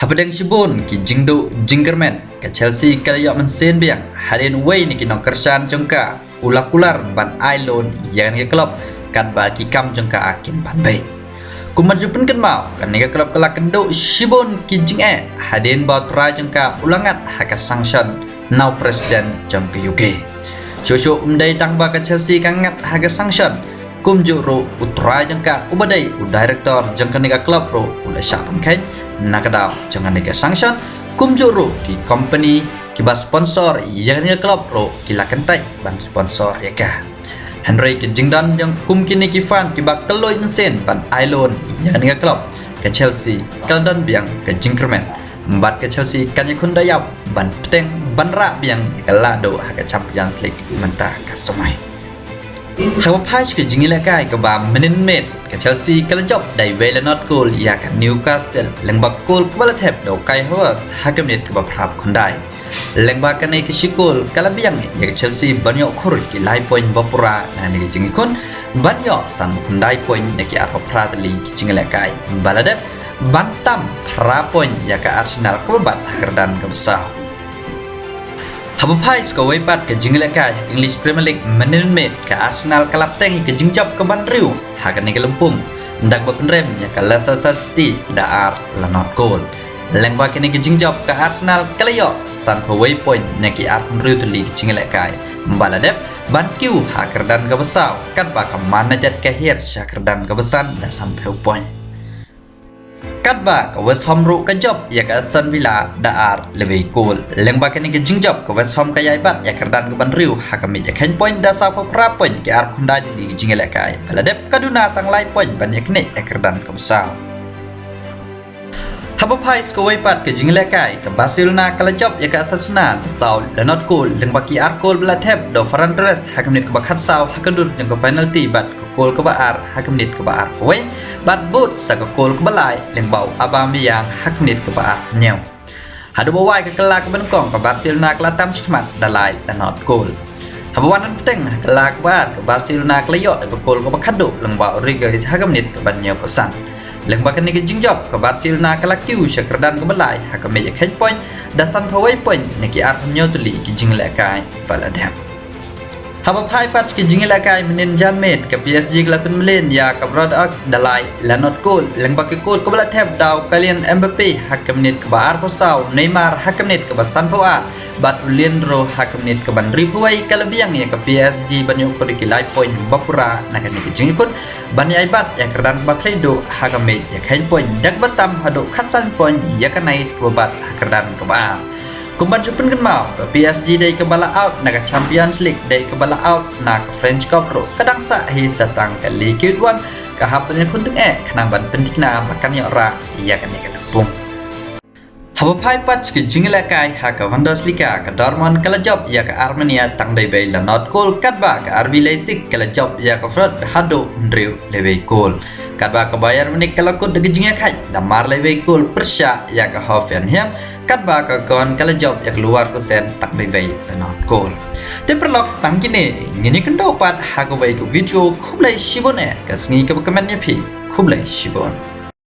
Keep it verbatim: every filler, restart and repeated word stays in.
Hapdeng shibun ki jingduh jingkyrmen, ka Chelsea ka la ïoh mynsiem biang hadien uwei na ki nongkyrshan jong ka u la kular ban ai loan ïa kane ka club katba ki kam jong ka kim pan beit. Kum ban shu pynkynmaw, kane ka club ka la kynduh shibun ki jingeh hadien ba u trai jong ka u la ngat ha ka sanction na u president jong ka U K. Shuh shuh ym dei tang ba ka Chelsea ka ngat ha ka sanction, kumjuh ruh u trai jong ka uba dei u director jong kane ka club ruh u la shah pynkheiñ na ka daw jong kane ka sanction, kumjuh ruh ki company kiba sponsor ïa kane ka club ruh ki la kyntait ban sponsor ïa ka. Hynrei ki jingdon jong kum kine ki fan kiba khlaiñ mynsiem ban ai loan ïa kane ka club, ka Chelsea ka la don biang ka jingkyrmen. Bad ka Chelsea kan ïakhun da ïap ban bteng ban rah biang ïa ka lahduh ha ka Champions League mynta ka samai. Haba phai sha ka jingïalehkai kaba mynnin miet, ka Chelsea ka la jop da iwei la not kol ïa ka Newcastle lyngba ka kol kaba la thep da u Kai Havertz ha ka minit kaba phra phew khyndai. Lyngba kane ka shi kol ka la biang ïa ka Chelsea ban ïoh khur ki lai point ba pura na kane ka jingïakhun, ban ïoh san phew khyndai point na ki arphew phra tylli ki jingïalehkai ba la dep, ban tam phra point ïa ka Arsenal kaba bat ha kyrdan kaba saw. Haba phai sha kawei pat ka jingïalehkai ha ka English Premier League mynnin miet, ka Arsenal ka la bteng ïa ka jingjop kaba hynriew ha kane ka lympung, da kaba pynrem ïa ka Leicester City da ar la not kol. Lyngba kane ka jingjop ka Arsenal ka la ïoh san phew wei point na ki arphew hynriew tylli ki jingïalehkai ba la dep, ban kiew ha kyrdan kaba saw katba ka Man United ka hiar sha kyrdan kaba san da san phew point. Katba ka West Ham ruh ka jop ïa ka Aston Villa da ar la wei kol. Lyngba kane ka jingjop ka West Ham ka ïai bat ïa kyrdan kaba hynriew ha ka miej ïakheiñ point da saw phew phra point ki arphew khyndai tylli ki jingïalehkai ba la dep, ka duna tang lai point ban ïaknieh ïa kyrdan kaba saw. Haba phai sha kawei pat ka jingïalehkai, ka Barcelona ka la jop ïa ka Osasuna da saw la not kol lyngba ki ar kol ba la thep da u Ferran Torres ha ka minit kaba khatsaw ha ka dur jong ka penalty bad ka kol kaba ar ha ka minit kaba arphew wei, bad bud sa ka kol kaba lai lyngba u Aubameyang ha ka minit kaba arphew hynñiew. Haduh ba wai ka kylla kaba nyngkong, ka Barcelona ka la tam shakhmat da lai la not kol. Haba wan ban bteng ha ka kylla kaba ar, ka Barcelona ka la ïoh ïa ka kol kaba khatduh lyngba u Rodryguez ha ka minit kaba hynñiew phew san. Lyngba kane ka jingjop ka Barcelona ka la kiew sha kyrdan kaba lai ha ka miej ïakheiñ point da san phew wei point na ki arphew hynñiew tylli ki jingïalehkai ba la dep. Haba phai pat sha ki jingïalehkai mynnin janmiet, ka P S G ka la pynmlien ïa ka Bordeaux da lai la not kol lyngba ka kol kaba la thep da u Kylian Mbappe ha ka minit kaba arphew saw, Neymar ha ka minit kaba san phew ar, bad u Leandro ha ka minit kaba hynriewphew wei. Ka la biang ïa ka P S G ban ïoh khur ki lai point ba pura na kane ka jingïakhun, ban ïai bat ïa kyrdan ba khlei duh ha ka miej ïakheiñ point da kaba tam haduh khatsan point ïa ka Nice kaba bat ha kyrdan kaba ar. Kum ban shu pynkynmaw, ka P S G dei kaba la out na ka Champions League, dei kaba la out na ka French Cup ruh ka dang sah hi sa tang ka Ligue eight one, ka hap ban ïakhun tyngeh khnang ban pynthikna ba kan ïoh rah ïa kane ka lympung. Haba phai pat sha ki jingïalehkai ha ka Bundesliga, ka Dortmund ka la jop ïa ka Arminia tang da iwei la not kol, katba ka R B Leipzig ka la jop ïa ka Fürth haduh hynriew la wei kol. Katba ka Bayern Munich ka la kut da ka jingïakhaid da mar la wei kol pyrshah ïa ka Hoffenheim, katba ka Köln ka la jop ïa ka Leverkusen tang da iwei la not kol. Te paralok, tang kine ngin ïakynduh pat ha kawei ka video. Khublei shibun eh, ka sngi kaba kmen ïa phi. Khublei shibun.